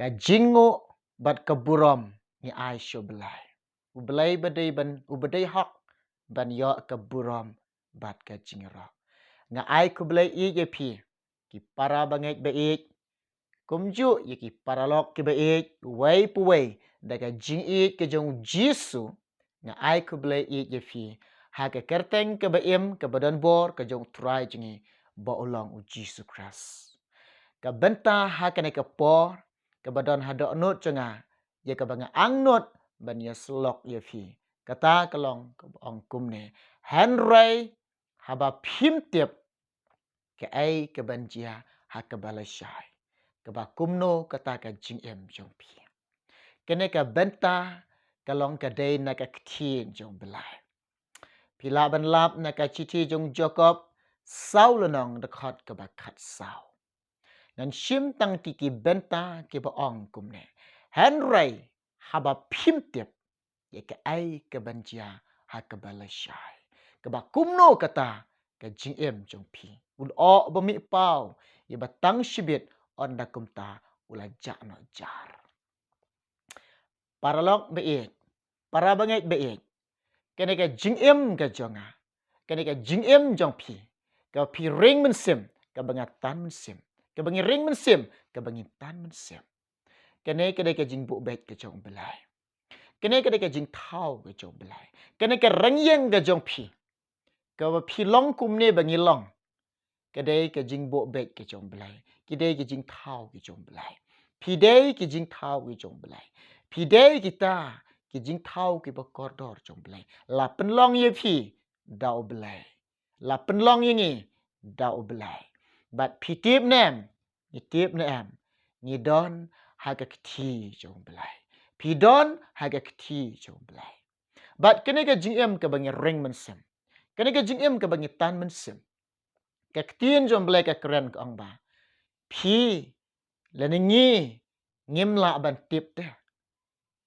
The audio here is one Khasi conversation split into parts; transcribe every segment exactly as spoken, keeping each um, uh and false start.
Ka jingnguh bad ka burom ngi ai sha U Blei. U Blei ba dei ban, u ba dei hok ban ïoh ka burom bad ka jingïarap. Nga ai khublei ïeit ïa phi, ki para bangeit ba ïeit, kumjuh ïa ki paralok ki ba ïeit, uwei pa uwei, da ka jingïeit ka jong U Jisu, nga ai khublei ïeit ïa phi ha ka kyrteng ka ba im, ka ba don bor, ka jong U Trai jong ngi ba u long U Jisu Khrist. Ka bynta ha kane ka por ka ba don ha dohnud jong nga, ïa ka ba nga angnud ban ïasyllok ïa phi, kata ka long ka ba ong kumne: Hynrei haba phim tip kaei ka ban jia ha ka ba lashai, ka ba kumno kata ka jingim jong phi. Kane ka bynta ka long ka dei na ka ktien jong U Blei. Phi lah ban lap na ka shithi jong u Jakob, saw lynnong, dkhot ka ba khatsaw. Ngan shim tang ki, ki bynta ki ba ong kumne: Hynrei haba phim tip ïa kaei ka ban jia ha ka ba lashai, ka ba kumno kata ka jingim jong phi. U lyoh ba mih paw, ïa ba tang shibit, ynda kumta u la jah noh jar. Paralok ba ïeit, para bangeit ba ïeit, kane ka jingim ka jong nga, kane ka jingim jong phi, ka ba phi ring mynsiem, ka ba nga tan mynsiem, ka ba ngi ring mynsiem, ka ba ngi tan mynsiem, kane ka dei ka jingbuh beit ka jong U Blei. Kane ka dei ka jingthaw ka jong U Blei. Kane ka rynïeng ka jong phi, ka ba phi long kumne ba ngi long, ka dei ka jingbuh beit ka jong U Blei. Ki dei ki jingthaw ki jong U Blei. Phi dei ki jingthaw ki jong U Blei. Phi dei kita ki jingthaw ki ba kordor jong U Blei. La pynlong ïa phi da U Blei, la pynlong ïa ngi da U Blei. Bad phi tip ne em, ngi tip ne em, ngi don ha ka kti jong U Blei. Phi don ha ka kti jong U Blei. Bad kane ka jingim ka ba ngi ring mynsiem, kane ka jingim ka ba ngi tan mynsiem, ka ktien jong U Blei ka kren ka ong ba phi lane ngi ngim lah ban tip te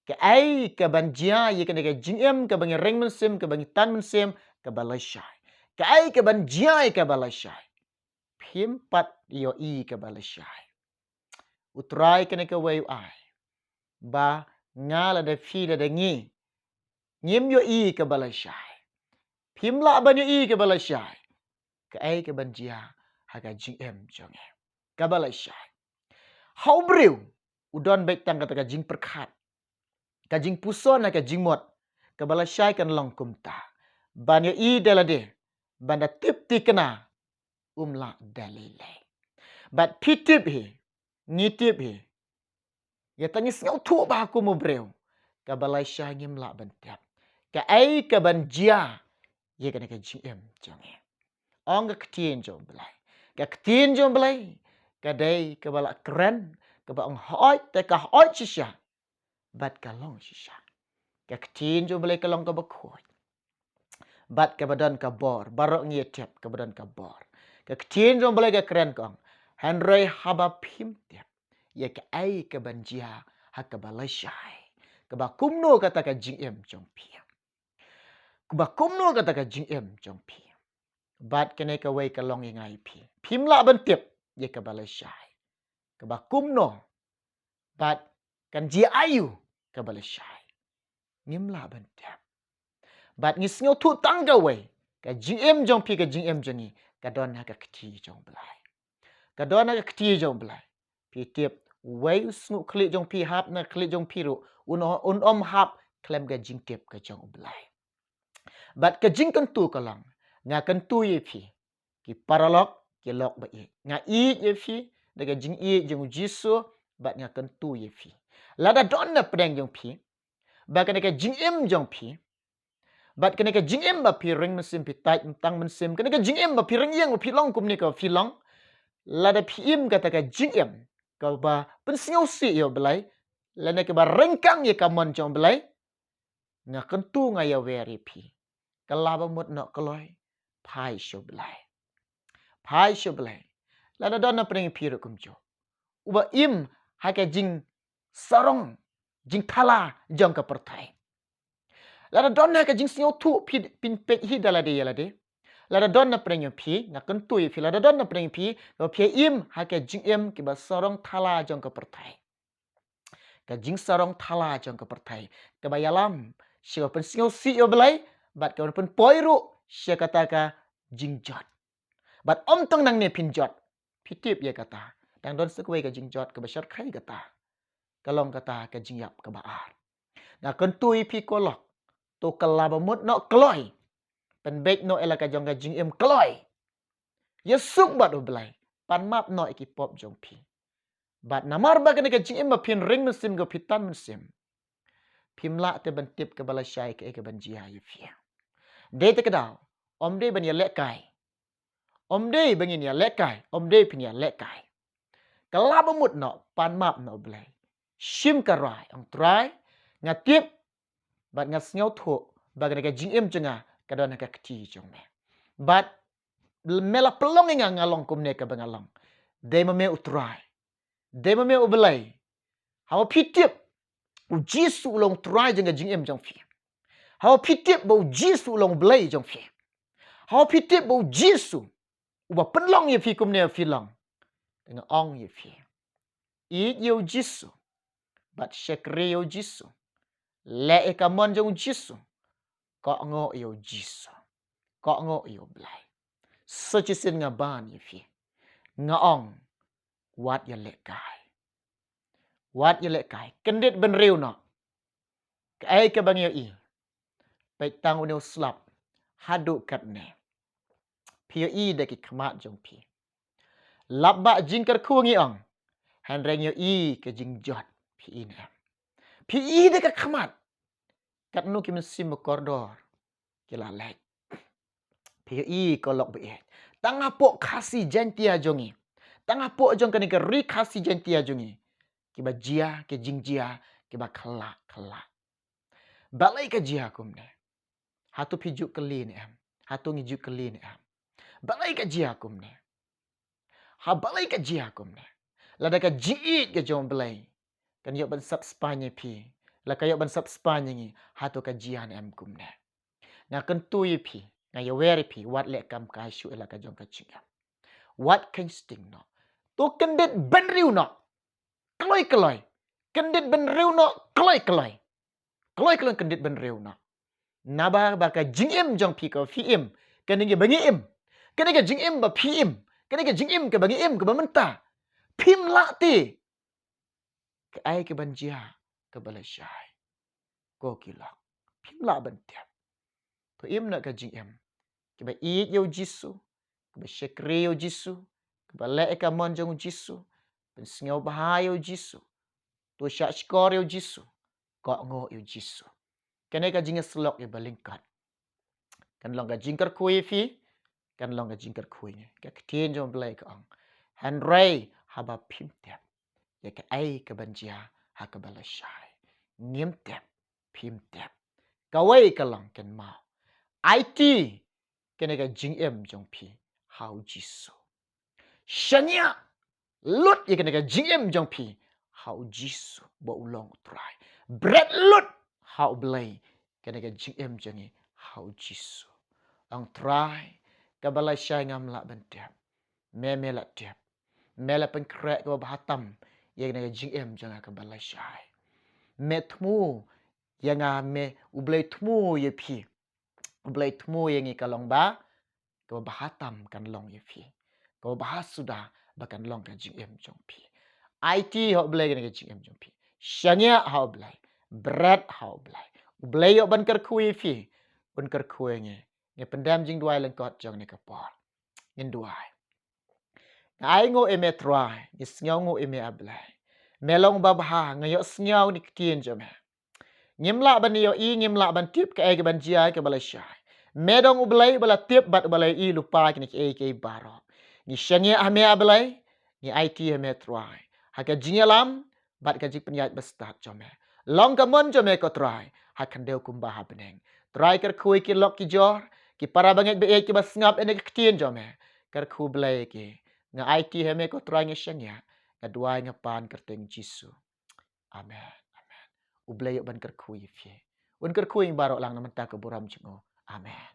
kaei ka ban jia ïa kane ka jingim ka ba ngi ring mynsiem, ka ba ngi tan mynsiem, ka ba lashai. Kaei ka ban jia ïa ka ba lashai? Phim pat ïohi ka ba lashai. U Trai kane kawei u ai ba nga lada phi lada ngi ngim ïohi ka ba lashai, phim lah ban ïohi ka ba lashai, kaei ka ban jia ha ka jingim jong ngi? Ka ba lashai. Ha u briew u don beit tang kata ka jingpyrkhat, ka jingpuson ha ka jingmut. Ka ba lashai kan long kumta: ban ïohi da lade, ban da tip thikna, um lah da lei lei. Bad phi tip hi, ngi tip hi, ïa tang ngi sngewthuh ba ha kum u briew, ka ba lashai ngim lah ban tip kaei ka ban jia ïa kane ka jingim jong ngi. Ong ka ktien jong U Blei, ka ktien jong U Blei ka dei ka ba la kren, ka ba ong hooid te ka hooid shisha, bad ka long shisha. Ka ktien jong U Blei ka long ka ba khuid, bad ka ba don ka bor. Baroh ngi ïa tip ka ba don ka bor. Ka ktien jong U Blei ka kren ka ong: Hynrei haba phim tip ïa kaei ka ban jia ha ka ba lashai, ka ba kumno kata ka jingim jong phi? Ka ba kumno kata ka jingim jong phi? Bad kane kawei ka long ïa nga ïa phi, phim lah ban tip ïa ka ba lashai, ka ba kumno, bad kan jia aïu ka ba lashai? Ngim lah ban tip. Bad ngi sngewthuh tang kawei, ka jingim jong phi, ka jingim jong ngi, ka don ha ka kti jong U Blei. Ka don ha ka kti jong U Blei. Phi tip, uwei u sngewkhlieh jong phi hap na ka khlieh jong phi ruh, un, un ym hap khlem ka jingtip ka jong U Blei. Bad ka jingkyntu ka long, nga kyntu ïa phi, ki paralok, ki lok ba ïeit, nga ïeit ïa phi da ka jingïeit jong U Jisu, bad nga kyntu ïa phi, lada don na pdeng jong phi ba kane ka jingim jong phi, bad kane ka jingim ba phi ring mynsiem, phi tait tang mynsiem, kane ka jingim ba phi ring ïeng, ba phi long kumne ka ba phi long, lada phi im kata ka jingim ka ba pynsngewsih ïa U Blei, lane ka ba ryngkang ïa ka mon jong U Blei, nga kyntu, nga ïawer ïa phi, ka la ba mut noh kloi, phai sha U Blei. Phai sha U Blei. Lada don na pdeng phi ruh kumjuh, u ba im ha ka jingsarong, jingthala jong ka pyrthei, lada don ha ka jingsngewthuh phi, phin peit hi da lade ïa lade, lada don na pdeng phi, nga kyntu ïa phi, lada don na pdeng phi, ba phi im ha ka jingim ki ba sarong thala jong ka pyrthei, ka jingsarong thala jong ka pyrthei, kaba ïalam sha ka pynsngewsih ïa U Blei, bad ka pynpoi ruh sha kata ka jingjot. Bad ym tang nangne phin jot, phi tip ïa kata, dang don sa kawei ka jingjot kaba shyrkhei kata, ka long kata ka jingïap kaba ar. Nga kyntu ïa phi ko lok, to kylla ba mut noh kloi, pynbeit noh ïa la ka jong ka jingim kloi, ïasuk bad U Blei, pan map noh ïa ki pop jong phi. Bad namar ba kane ka jingim ba phin ring mynsiem, ka phi tan mynsiem, phim lah te ban tip kaba lashai kaei kaban jia ïa phi. Dei te ka daw, ym dei ban ïalehkai, ym dei ba ngin ïalehkai, ym dei phin ïalehkai. Kylla ba mut noh, pan map noh U Blei, shim ka rai, ong Trai, nga tip bad nga sngewthuh ba kane ka jingim jong nga ka don ha ka kti jong me. Bad me la pynlong ïa nga, nga long kumne kaba nga long, dei ma me U Trai, dei ma me U Blei. Haba phi tip U Jisu u long Trai jong ka jingim jong phi, haba phi tip ba U Jisu u long U Blei jong phi, haba phi tip ba U Jisu uba pynlong ïa phi kumne ba phi long, te nga ong ïa phi, ïeit ïa U Jisu, bad shakri ïa U Jisu, leh ïa ka mon jong U Jisu, kohnguh ïa U Jisu, kohnguh ïa U Blei. Sa shisien nga ban ïa phi, nga ong, wat ïalehkai, wat ïalehkai, kyndit bynriew noh. Kaei kaba ngi ïohi, peit tang une u slap, haduh katne phi ïohi da ki khmat jong phi. Lap ba jingkyrkhu ngi ong, hynrei ngi ïohi ka jingjot, phi ïohi ne em? Phi ïohi da ka khmat katno ki mynsiem ba kordor ki la leit. Phi ïohi ko lok ba ïeit, tang hapoh Khasi Jaiñtia jong ngi, tang hapoh jong kane ka ri Khasi Jaiñtia jong ngi, kiba jia, ki jingjia kiba khyllah khyllah. Balei ka jia kumne? Hato phi ju kylli ne em? Hato ngi ju kylli ne em? Balei ka jia kumne? Ha, balei ka jia kumne? Lada ka jingïeit ka jong U Blei kan ïoh ban sap spah ïa phi, la ka ïoh ban sap spah ïa ngi, hato ka jia ne em kumne? Nga kyntu ïa phi, nga ïawer ïa phi, wat leh kam kai shuh ïa la ka jong ka jingim. Wat kheiñ sting noh. To kyndit bynriew noh. Kloi kloi. Kyndit bynriew noh, kloi kloi. Kloi kloi kyndit bynriew noh. Naba ba ka jingim jong phi kaba phi im, kane kaba ngi im, kane ka jingim ba phi im, kane ka jingim kaba ngi im kaba mynta, phim lah te kaei kaban jia kaba lashai. Ko ki lok, phim lah ban tip. To im noh ka jingim kaba ïeit ïa U Jisu, kaba shakri ïa U Jisu, kaba leh ïa ka mon jong U Jisu, pynsngewbha ïa U Jisu, to shahshkor ïa U Jisu, kohnguh ïa U Jisu. Kane ka jingïasyllok ïa ba lyngkot kan long ka jingkyrkhu ïa phi, kan long ka jingkyrkhu ïa ngi. Ka ktien jong U Blei ka ong, hynrei haba phim tip ïa kaei kaban jia ha kaba lashai, ngim tip, phim tip, kawei ka long kynmaw, aiti kane ka jingim jong phi ha U Jisu. Shaniah lut ïa kane ka jingim jong phi ha U Jisu ba u long U Trai. Bret lut ha U Blei kane ka jingim jong ngi ha U Jisu. Ong Trai, kaba lashai ngam lah ban tip. Me, me la tip. Me la pynkhreh kaba bha tam ïa kane ka jingim jong nga kaba lashai. Me thmu ïa nga, me, U Blei thmu ïa phi. U Blei thmu ïa ngi ka long ba kaba bha tam kan long ïa phi, kaba bha suda ba kan long ka jingim jong phi. Aiti ha U Blei kane ka jingim jong phi. Shaniah ha U Blei. Bret ha U Blei. U Blei ïoh ban kyrkhu ïa phi, un kyrkhu ïa ngi. Ngi pyndem jingduwai lyngkot jong kane ka por. Ngin duwai. Nga ainguh ïa me Trai, ngi sngewnguh ïa me A Blei. Me long babha, nga ïohsngew ïa kane ka ktien jong me. Ngim lah ban ïohi, ngim lah ban tip kaei kaban jia kaba lashai. Me dong U Blei uba la tip bad uba la ïohi lypa kine kiei kiei baroh. Ngi shaniah ha me A Blei, ngi aiti ha me Trai, ha ka jingïalam bad ka jingpynïaid bastad jong me. Long ka mon jong me ko Trai ha khyndew kumba ha bneng. Trai, kyrkhu ïa ki lok ki jor, ki para bangeit ba ïeit kiba sngap ïa kane ka ktien jong me. Kyrkhu Blei ïa ki. Nga aiti ha me ko Trai, nga shaniah, nga duwai, nga pan kyrteng Jisu. Amen. Amen. U Blei ïoh ban kyrkhu ïa phi. Un kyrkhu ïa ngi baroh lang na ka bynta ka burom jong u. Amen.